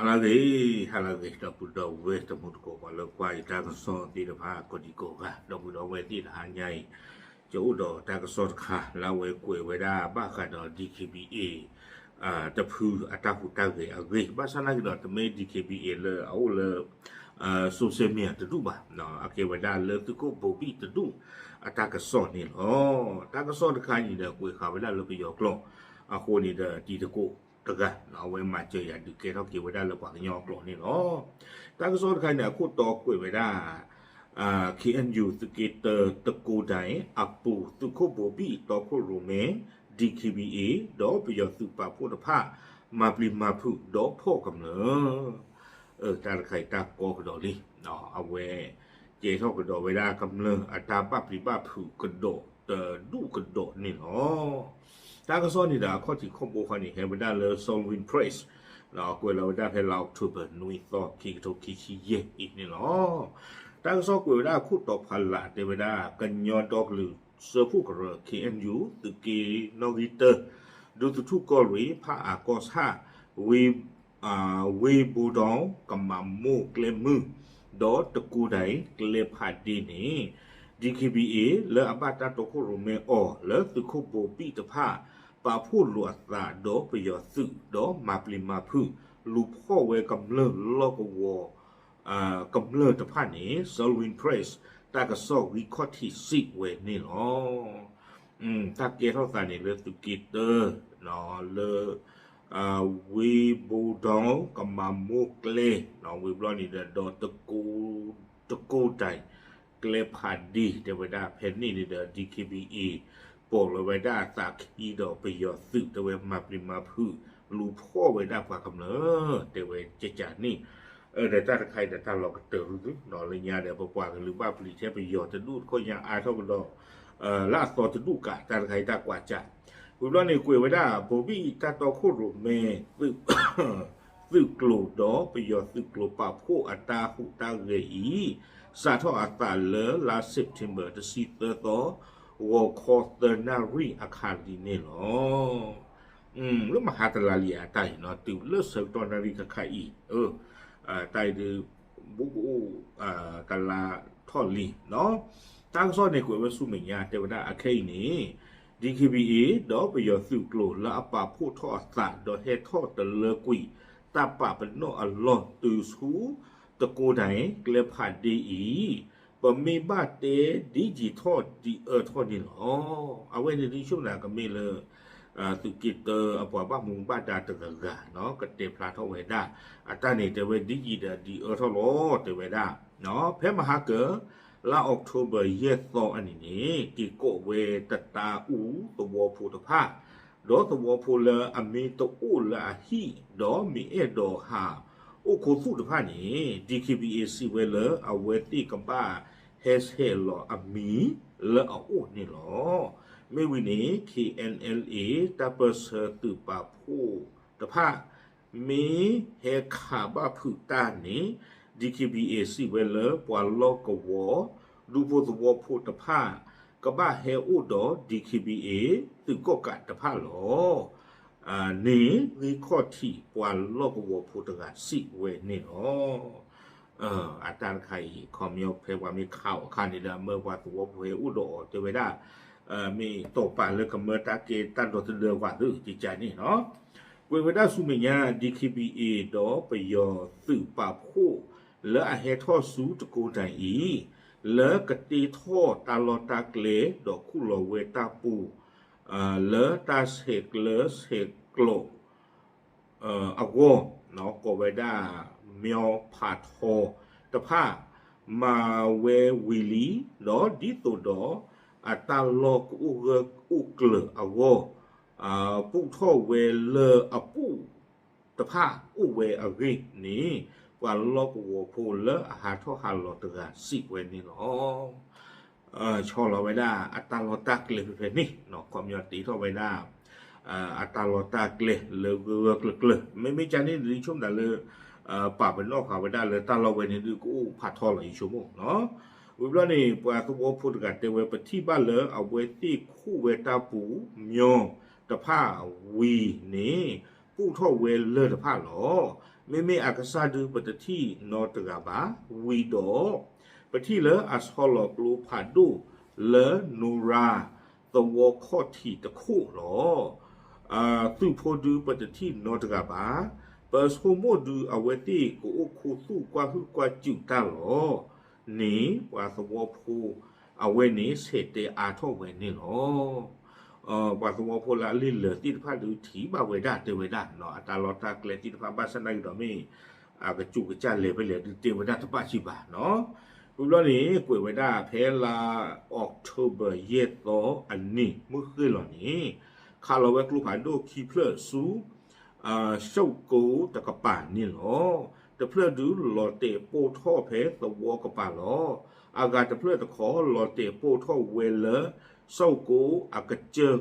ဟါလၢအဂ့ၤ, ဟါလၢအဂ့ၤ ဒီပုၢ်ဒီဝဲၢ်တံၤသကိး ပှၤလၢကွၢ်ယတၢ်ကစီၣ်သ့ၣ်တဖၣ် ကိးဒံကိးဂၤ ဒီပုၢ်ဒီဝဲၢ်သ့ၣ်တဟါညါအံၤ, ယအိၣ်ဒီးတၢ်ကစီၣ်တခါလၢအဝဲကွဲးဝဲဒၣ်ဘၣ်ဃးဒီး DKBA တဖုအတၢ်ဟူးတၢ်ဂဲၤအဂ့ၢ်, ဘၣ်ဆၣ်သနာ်က့ဒီး တမ့ၢ် DKBA လၢအအိၣ်လၢ social media တဒူၣ်ဘၣ်, အကဲဝဲဒၣ်လၢသုးခိၣ်ဘိၤဘံၣ်တဒူၣ်အတၢ်ကစီၣ်န့ၣ်လီၤ. တၢ်ကစီၣ်တခါအံၤန့ၣ်ဒီး ကွဲးဃာ်ဝဲဒၣ်လၢပယီၤကျိာ်အဃိန့ၣ်ဒီး တံၤသကိးတဂၤ အဝဲမၤစၢၤယၤဒုးကဲထီၣ်က့ၤဝဲဒၣ်လၢပှၤကညီအကျိာ်န့ၣ်လီၤ. တၢ်ကစီၣ်တခါအံၤန့ၣ် အခိၣ်တီကွဲးဝဲဒၣ် KNU သုးက့တၢ တကိးဒဲး အပူၤ သုးခိၣ်ဘိၤဘံၣ်တီခိၣ်ရိၣ်မဲ DKBA ဒီးပယီၤသုးပာ်ဖှိၣ်တဖၣ် မၤပျံၤမၤဖုးဒီးဖီၣ်ကမျၢၢ် တၢ်တခါအံၤတၢ်ကီကဒီးလံ, အဝဲကဲထီၣ်ကဒီးဝဲဒၣ်ကမျၢၢ်အတၢ်ဘၣ်ပျံၤဘၣ်ဖုးကဒီးတဒူၣ်ကဒီးန့ၣ်လီၤ. တၢ်ကစီၣ်န့ၣ်ဒီး အခီၣ်ထံးခီၣ်ဘိခီန့ၣ် ဟဲဝဲဒၣ်လၢ Salween Press ကွဲးလီၤဝဲဒၣ်ဖဲလါအီးကထိဘၢၣ် နွံသီ ခံကထိခံဆံယဲၢ်အံၤန့ၣ်လီၤ. တၢ်ကစီၣ်ကွဲးဝဲဒၣ်အခိၣ်တီဖးလၢ်တဲဝဲဒၣ် ကညီဒီကလုာ်စၢဖှိၣ်ကရၢ KNU သုးက့နီၣ်ဂံၢ်တၢ ဒူသထူၣ်ကီၢ်ရ့ၣ် ဖၣ်အၣ်ကီၢ်ဆၣ် ဝ့ၢ်ဘိဒီ ကမၤမိၢ်ကျဲမုၢ် ဒီးတကိးဒဲး ကျဲဖးဒ့န့ၣ် DKBA လၢအဘၣ်တၢ်တီခိၣ်ရိၣ်မဲအီၤ လၢသုးခိၣ်ဘိၤဘံၣ်တဖၣ် ပာ်ဖှိၣ်လိာ်အသးဒီးပယီၤသုး ဒီးမၤပျံၤမၤဖုး လူၤဖီၣ်ဝဲကမျၢၢ်လီၢ်ကဝီၤ ကမျၢၢ်တဖၣ်န့ၣ် Salween Press တၢ်ကစီၣ်ဂံၢ်ခီၣ်ထံးစံးဝဲန့ၣ်လီၤ. တၢ်ကဲထီၣ်သးန့ၣ်လၢသုးက့တၢ လၢ ဝ့ၢ်ဘိဒီ ကမၤမိၢ်ကျဲ ဝံၤဘျီန့ၣ်ဒီး ဒီး တကိးဒဲး ကျဲဖးဒ့ တဲဝဲဒၣ်ဖဲန့ၣ်န့ၣ်ဒီး DKBA ပိာ်လီၤဝဲဒၣ်အသးခံဒီးပယီၤသုး တဲဝဲမၤပျံၤမၤဖုး လူၤဖီၣ်ဝဲဒၣ်ပှၤကမျၢၢ် တဲဝဲကကန့ၣ် ဒီးတၢ်တခါအံၤဒီးတၢ်လီၤကတၢၢ်ရူၢ်သု လၢညါဒီး ပပှၤကလုာ်ဘၣ်ပျံၤထဲပယီၤတဒူၣ်တခီညါအါထီၣ်ကဒီး လၢအသီတဒူၣ်ကး တၢ်တခါအံၤတၢ်ကွၢ်စး ဝံၤဘျီန့ၣ်ကွဲးဝဲဒၣ် ဘိၤဘံၣ်တၢ်တီခိၣ်ရိၣ်မဲ သုးကျိၤဒီးပယီၤသုးကျိၤပာ်ဖှိၣ်အတၢ်ဟူးတၢ်ဂဲၤအံၤ စးထီၣ်အသးလၢလါ September တဆံသၢသီ ဂီၤခီသၢနၣ်ရံၣ်အခါလံန့ၣ်လီၤ. လၢမဟါတလါလံအတၢ်အံၤနီၤ တုၤလၢဆၢကတီၢ်နၣ်ရံၣ်ခါခါအံၤ တၢ်အံၤဒုး ဘူးကအိၣ် တလါထီၣ်လံနီၤ. တၢ်ကစီၣ်န့ၣ်ကွဲးဝဲဆူမဲာ်ညါ တဲဝဲဒၣ်အခဲအံၤန့ၣ် DKBA ဒီးပယီၤသုးကျိၤလၢအပာ်ဖှိၣ်ထီၣ်အသး ဒီးဟဲထီၣ်တလၢကွံာ် တၢ်ပာ်ပနီၣ်အလီၢ်တုၤဆူ တကိးဒဲး ကျဲဖးဒ့အံၤ ပမ့ၢ်ဘၣ်တဲဒ်ယံာ်ထီၣ်ဒ်အၢထီၣ်န့ၣ်လီၤ. အဝဲန့ၣ်ဒ်ဆိကမိၣ်ကမ့ၢ်လၢ သုးက့တၢအပှၤဘၣ်မူဘၣ်ဒါတဂၤဂၤနီၤ ကတဲဖျါထီၣ်ဝဲဒၣ် အတၢ်န့ၣ်တဲဝဲဒ်ယံာ်ဒီးဒ်အၢထီၣ်လီၤ တဲဝဲဒၣ် ဖဲမဟါကၢၤ လါ October ယဲၢ်သီအနံၤန့ၣ် က့ၤကိးဝဲတတါအူသဝီဖိတဖၣ် ဒီးသဝီဖိလၢအမ့ၢ်တအိၣ်လၢအဟံၣ် ဒီးမ့ၢ်အဲၣ်ဒိးဟးအိၣ်ခူသူၣ်တဖၣ်န့ၣ် DKBA စံးဝဲလၢအဝဲသ့ၣ်ကဘၣ်ဟဲဆဲးလီၤအမံၤလၢအအိၣ်န့ၣ်လီၤ. မ့ၢ်ဝံၤန့ၣ် KNLA တၢ်ပၢၢ်ဆၢသုးပာ်ဖှိၣ်တဖၣ် မ့ၢ်ဟဲခးဘၣ်ဖုးတၢ်န့ၣ် DKBA စံးဝဲလၢပှၤလီၢ်ကဝီၤ ဒူဖိသဝီဖိတဖၣ် ကဘၣ်ဟဲအိၣ်ဒီး DKBA သုးကီၣ်ကးတဖၣ်လီၤ. န့ၣ်ဂံၢ်ခီၣ်ထံးပှၤလီၢ်ကဝီၤဖိတဂၤစံးဝဲန့ၣ်လီၤ. အတၢ်တခါအံၤ ခီပညီဖဲပှၤမ့ၢ်ခးအီၤအခါန့ၣ်ဒီး မၢပှၤသဝီဖိဟဲအိၣ်ဒီးအီၤတဲဝဲဒၣ် မ့ၢ်တီၢ်ပာ်လၢကမၢတၢ်ကဲတၢ်ဒီသဒၢပှၤသုကကန့ၣ်နီၤ. ကွဲးဝဲဒၣ်ဆူမဲာ်ညါ DKBA ဒီးပယီၤသုးပာ်ဖှိၣ် လၢအဟဲထီၣ်ဆူတကိးဒဲးအံၤ လၢကတ့ထီၣ်တၢ်လီၢ်တၢ်ကျဲ ဒီးခူၣ်လီၤဝဲတၢ်ပူၤ လၢတၢ်ဆဲးကျၢဆဲးကျိး အဂီၢ် ကိးဝဲဒၣ် မၠီဖးထီတဖၣ် မၤဝဲဝံၤလံ ဒီးဒ်သိးဒီး အတၢ်လီၢ်ကအိၣ်ဂၢၢ်အိၣ်ကျၢၤအဂီၢ် ပူၣ်ထီၣ်ဝဲလၢအပူၤတဖၣ်အိၣ်ဝဲအဂ့ၢ်န့ၣ် ပှၤလီၢ်ကဝီၤဖိလၢအဟးထီၣ်ဟးလီၤတဂၤစံးဝဲန့ၣ်လီၤ. ဆီလီၤဝဲဒၣ်အတၢ်လီၢ်တၢ်ကျဲဖဲဖဲန့ၣ် ခီပညီတ့ထီၣ်ဝဲဒၣ် အတၢ်လီၢ်တၢ်ကျဲလၢဂၢၢ်ဂၢၢ်ကျၢၤကျၢၤ မ့မ့ၢ်ကန့ၣ်ဒ်ဆိကမိၣ်ဒၣ်လၢ ပာ်ပနီၣ်ဃာ်ဝဲဒၣ်လၢတၢ်လီၢ်ဝဲန့ၣ်ဒုးကအိၣ်ဖးထီလီၤယဆိကမိၣ်နီၤ. ဝံၤဘျီန့ၣ် ပှၤသဝီဖိတဂၤတဲဝဲ ပထံၣ်ဘၣ်လၢအဝဲသ့ၣ်ခူၣ်ဝဲတၢ်ပူၤမၠီတဖၣ်ဝံၤန့ၣ် ပာ်ဖှိၣ်ထီၣ်ဝဲလၢၢ်တဖၣ်လီၤ. မ့မ့ၢ်အကစၢ်ဒုးပတထံၣ်နီတဂၤဘၣ်. ဝံၤဒီး ပထံၣ်လၢအဆီလီၤကျိဖးဒိၣ်လၢနိရၤသဝီခီၣ်ထံးတခိၣ်လီၤ. သုးဖိဒုးပတထံၣ်နီတဂၤဘၣ်. ပဆိကမိၣ်ဒုးအဝဲသ့ၣ်ကအိၣ်ခူသူၣ်ကွၢ်ဟုၣ်ကွၢ်စူၣ်တၢ်လီၤ. န့ၣ် ပှၤသဝီဖိအဝဲန့ၣ်ဆဲးတဲအါထီၣ်ဝဲန့ၣ်လီၤ. ပှၤသဝီဖိလၢအလ့ၢ်လၢာ်သ့ၣ်တဖၣ်ဒုးထံၣ်ဘၣ်ဝဲဒၣ်တဲဝဲဒၣ် အတၢ်လီၢ်တၢ်ကျဲသ့ၣ်တဖၣ် ဘၣ်ဆၣ်နာ်က့ဒီးမ့ၢ် အကစူးကစၢ်လဲၤဖဲလဲၣ်ဒုးတဲဝဲဒၣ်တဘၣ်ဆံးဘၣ်နီၤ. ဝံၤဘျီန့ၣ် ကွဲးဝဲဒၣ်ဖဲလါ October ယဲၢ်သီအနံၤ မုၢ်ဃ့ၢ်လီၤန့ၣ် ခးလီၤဝဲကျိဖးဒိၣ်ခံဖျၢၣ်ဆူ ၡူၣ်ကိတကပၤန့ၣ်လီၤ. တဖျၢၣ်ဒုးလီၤတဲာ်ပိၢ်ထီၣ်ဖဲသဝီကပၤလီၤ. အဂၤတဖျၢၣ်တခီ လီၤတဲာ်ပိၢ်ထီၣ်ဝဲလၢ ၡူၣ်ကိအကစၢၢ်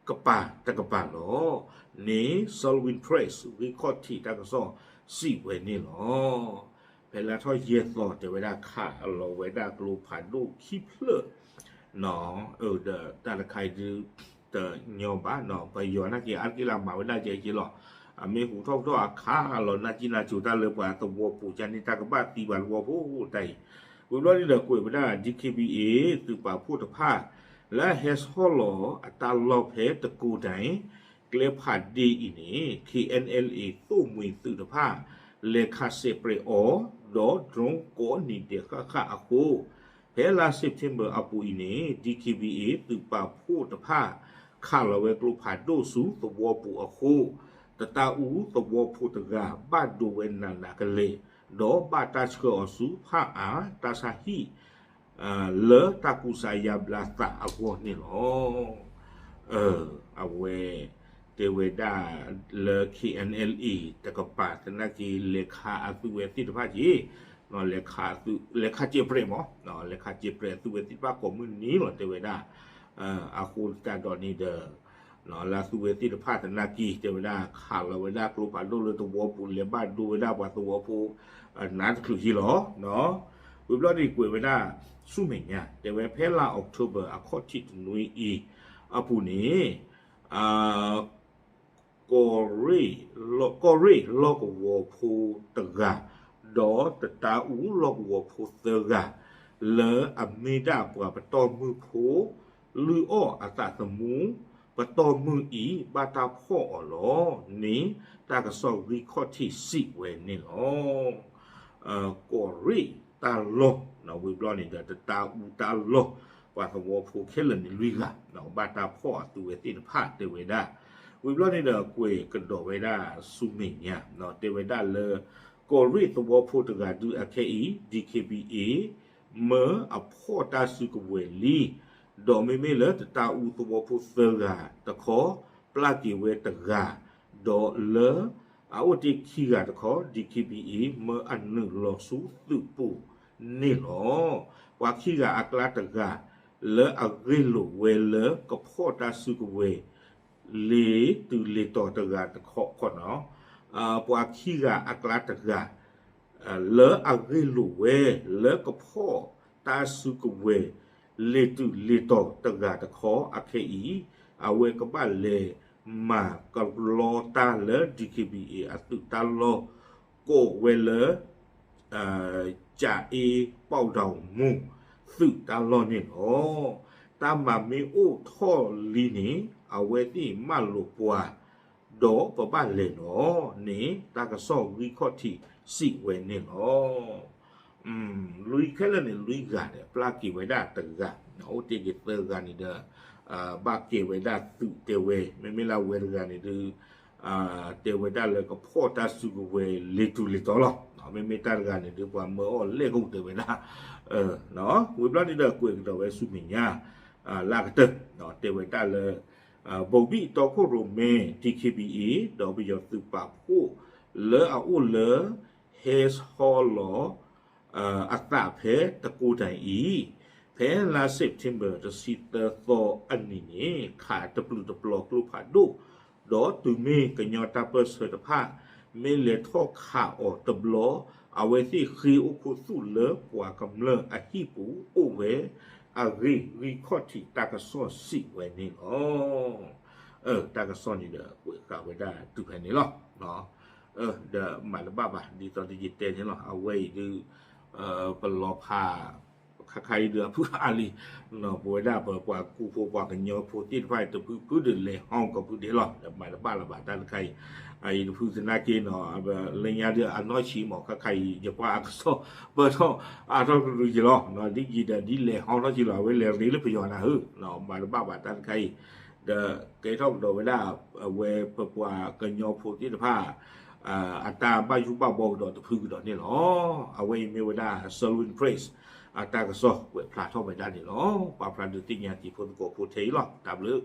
ကပၤတကပၤလီၤ. န့ၣ် Salween Press ဂံၢ်ခီၣ်ထံးတၢ်ကစီၣ်စံးဝဲန့ၣ်လီၤ. ဖဲလါထီၣ်ယဲၢ်သီတဲဝဲဒၣ်ခးလီၤဝဲဒၣ်ကျိဖးဒိၣ်ခံဖျၢၣ် ဒီးတၢ်တခါအံၤဒုး တညီဘၣ်နီၤ ပယီၤနာ်က့အါတက့ၢ်လၢအမၤဝဲဒၣ်ကဲက့လီၤ. အမ့ၢ်ဟူးထီၣ်ထီၣ်အခးလီၤနၢ်ကံၢ်နၢ်ကၠိၤတၢ်လၢပှၤသဝီပူၤကန့ၣ်တၢ်ကဘၣ်သံပှၤသဝီဖိတၢ်အံၤ ဝံၤဘျီန့ၣ်ဒီးကွဲးဝဲဒၣ် DKBA သုးပာ်ဖှိၣ်တဖၣ် လၢအဟဲဆီလီၤအတၢ်လီၢ်ဖဲတကိတၢ် ကျဲဖးဒ့အံၤန့ၣ် KNLA သိၣ်မှံၤသုးတဖၣ် လဲၤခးစဲးပြဲးအီၤ ဒီး drone ကိးနံၤဒဲးဃၣ်ဃၣ်အဃိ ဖဲလါ September အပူၤအံၤန့ၣ် DKBA သုးပာ်ဖှိၣ်တဖၣ် ခးလီၤဝဲကျိဖးဒိၣ်ဆူသဝီပူၤအဃိ တတၤအူသဝီဖိတဂၤ ဘၣ်ဒိဝဲနးနးကလဲာ် ဒီးဘၣ်တၢ်ဆှၢအီၤဆူဖၣ်အါတၢ်ဆါဟံၣ် လၢတၢ်ကူစါယါဘျါသးအဂီၢ်န့ၣ်လီၤ. အဝဲ တဲဝဲဒၣ်လၢ KNLA တကပၤသနာ်က့ လဲၤခးအသုးဝဲသ့ၣ်တဖၣ်က့ၤ လဲၤခးစဲးပြဲးမး လဲၤခးစဲးပြဲးအသုးဝဲသ့ၣ်တဖၣ်ကိးမုၢ်နံၤလီၤ တဲဝဲဒၣ် အဃိသတးဒီးန့ၣ်ဒီး လၢအသုးဝဲသ့ၣ်တဖၣ်သနာ်က့ တဲဝဲဒၣ် ခးလီၤဝဲဒၣ်ကျိဖးဒိၣ်လၢသဝီပူၤ လဲၤဘၣ်ဒိဝဲဒၣ်ပှၤသဝီဖိ နါတချုးက့လီၤ. ဝံၤဘျီန့ၣ်ကွဲးဝဲဒၣ် ဆူမဲာ်ညါ တဲဝဲဖဲလါ October အခီၣ်ထံးတနွံအံၤ အပူၤန့ၣ် ကီၢ်ရ့ၣ်လီၢ်ကဝီၤဖိတဂၤ ဒီးတတၤအူလီၢ်ကဝီၤဖိသၢဂၤ လၢအမ့ၢ်ဒၣ်ပှၤပတီၢ်မုၢ်ဖိ လုၢ်အီၣ်အသးသမူ ပတီၢ်မုၢ်အံၤ ဘၣ်တၢ်ဖီၣ်အီၤလီၤန့ၣ် တၢ်ကစီၣ်ဂံၢ်ခီၣ်ထံးစံးဝဲန့ၣ်လီၤ. ကီၢ်ရ့ၣ်တၢ်လီၢ် ဝံၤဘျီန့ၣ်ဒီး တတၤအူတၢ်လီၢ် ပှၤသဝီဖိခဲလၢာ်န့ၣ်လွံၢ်ဂၤ ဘၣ်တၢ်ဖီၣ်အသုးဝဲသ့ၣ်တဖၣ်တဲဝဲဒၣ် ဝံၤဘျီန့ၣ်ဒီးကွဲးကဒီးဝဲဒၣ်ဆူမဲာ်ညါ တဲဝဲဒၣ်လၢ ကီၢ်ရ့ၣ်သဝီဖိတဂၤဒုးအခဲအံၤ DKBA မၢအဖီၣ်တၢ်စုကဝဲၤလံ ဒီးမ့မ့ၢ်လၢတတၤအူသဝီဖိသၢဂၤတခီ ပျၢ်က့ၤဝဲတဂၤ ဒီးလၢအအိၣ်တ့ၢ်ခံဂၤတခီ DKBA မၢအနုာ်လီၤဆူသုးပူၤန့ၣ်လီၤ. ပှၤခံဂၤအကျါတဂၤ လၢအဂ့ၢ်လိာ်ဝဲလၢကဖီၣ်တၢ်စုကဝဲၤ လ့ၤတုၤလ့ၤတီၤတဂၤတခီခီနီၤ ပှၤခံဂၤအကျါတဂၤ လၢအဂ့ၢ်လိာ်ဝဲ လၢကဖီၣ်တၢ်စုကဝဲၤ လ့ၤတုၤလ့ၤတီၤတဂၤတခီအခဲအံၤ အဝဲကဘၣ်လဲၤမၤကလီတၢ်လၢ DKBA အသုးတၢ်လီၢ် ကိးဝဲလၢ ကၠၤအ့ပီၣ်ဒီမူ သုးတၢ်လီၢ်န့ၣ်လီၤ. တၢ်မၤမ့ၢ်အိၣ်ထီၣ်လံန့ၣ် အဝဲသ့ၣ်မၢလိာ်ပှၤ ဒီးပဘၣ်လဲၤလီၤန့ၣ် တၢ်ကစီၣ်ဂံၢ်ခီၣ်ထံးစံးဝဲန့ၣ်လီၤ. လွံၢ်ခဲလၢာ်န့ၣ်လွံၢ်ဂၤဒီး ပျၢ်က့ၤဝဲဒၣ်တဂၤ အိၣ်တ့ၢ်က့ၤသၢဂၤန့ၣ်ဒီး ဘၣ်ကဲဝဲဒၣ်သုးတဲဝဲ မ့မ့ၢ်လၢအဝဲတဂၤန့ၣ်ဒုး တဲဝဲဒၣ်လၢကဖီၣ်တၢ်စုကဝဲၤလ့ၤတုၤလ့ၤတီၤလီၤ. မ့မ့ၢ်တၢ်တဂၤန့ၣ်ဒုး ပှၤမၢအီၤလဲၣ်ကအိၣ်တဲဝဲဒၣ် ဝံၤဘျီန့ၣ်ဒီးကွဲးကဒီးဝဲဆူမဲာ်ညါ လၢအကတၢၢ် တဲဝဲဒၣ်လၢ ဘိၣ်ဘံၣ်တီခိၣ်ရိၣ်မဲ DKBA ဒီးပယီၤသုးပာ်ဖှိၣ် လၢအအိၣ်လၢ ဟဲဆီလီၤ အသးဖဲတကိးတၢ်အံၤ ဖဲလါ September တဆံသၢသီအနံၤန့ၣ် ခးတပျုာ်တပျီၤကျိဖးဒိၣ် ဒီးတုၤမ့ၢ်ကညီတၢ်ပၢၢ်ဆၢတဖၣ် မ့ၢ်လဲၤထီၣ်ခးအီၤတဘျီ အဝဲသ့ၣ်ဃ့အိၣ်ခူသူၣ်လၢပှၤကမျၢၢ်အဟံၣ်ပူၤအိၣ်ဝဲအဂ့ၢ် ဂံၢ်ခီၣ်ထံးတၢ်ကစီၣ်စံးဝဲန့ၣ်လီၤ. တၢ်ကစီၣ်န့ၣ်ဒီး ကွဲးဃာ်ဝဲဒၣ်တုၤဖဲန့ၣ်လီၤ. ဒီးမၤတဘၣ်ဘၣ် ဒ်သိးယတဲန့ၣ်လီၤ. အဝဲအံၤဒုး ပလီၤဖး ခါခါအံၤဒုးအဖုအါလံ, ပဝဲဒၣ်ပပှၤကူဖိပှၤကညီဖိသ့ၣ်တဖၣ်အံၤ တဖုဖုဒုးလဲၤဟီၣ်ကီၢ်ဖုဒဲးလီၤ. ဒီးမၤတဘၣ်လၢၤဘၣ်တၢ်တခါအံၤ, အအံၤတဖုသနာ်က့နီၤ လၢညါဒုးအနီၢ်ဆံးမး ခါခါအံၤ ယပှၤအကစီၣ်ပၢၢ်ထီၣ်အါထီၣ်ကရူၢ်က့ၤလီၤ. ဒ်ယံၤဒီးဒ်လဲၤဟီၣ်ထီၣ်က့ၤလီၤ အဝဲလဲၤရ့လၢပယီၤနၤဧၢ, မၤတဘၣ်ဘၣ်တၢ်တခါအံၤ, ဒီးကဲထီၣ်ကဒီးဝဲဒၣ် အဝဲပပှၤကညီဖိသ့ၣ်တဖၣ် အတၢ်ဘၣ်ယိၣ်ဘၣ်ဘီကဒီးတဖုကဒီးန့ၣ်လီၤ. အဝဲအံၤမ့ၢ်ဝဲဒၣ် Salween Press အတၢ်ကစီၣ်ကွဲးဖျါထီၣ်ဝဲဒၣ်န့ၣ်လီၤ. ပာ်ဖျါဒုးသ့ၣ်ညါတံၤဖိသကိးဖိထဲအံၤလီၤ. တၢ်ဘျုး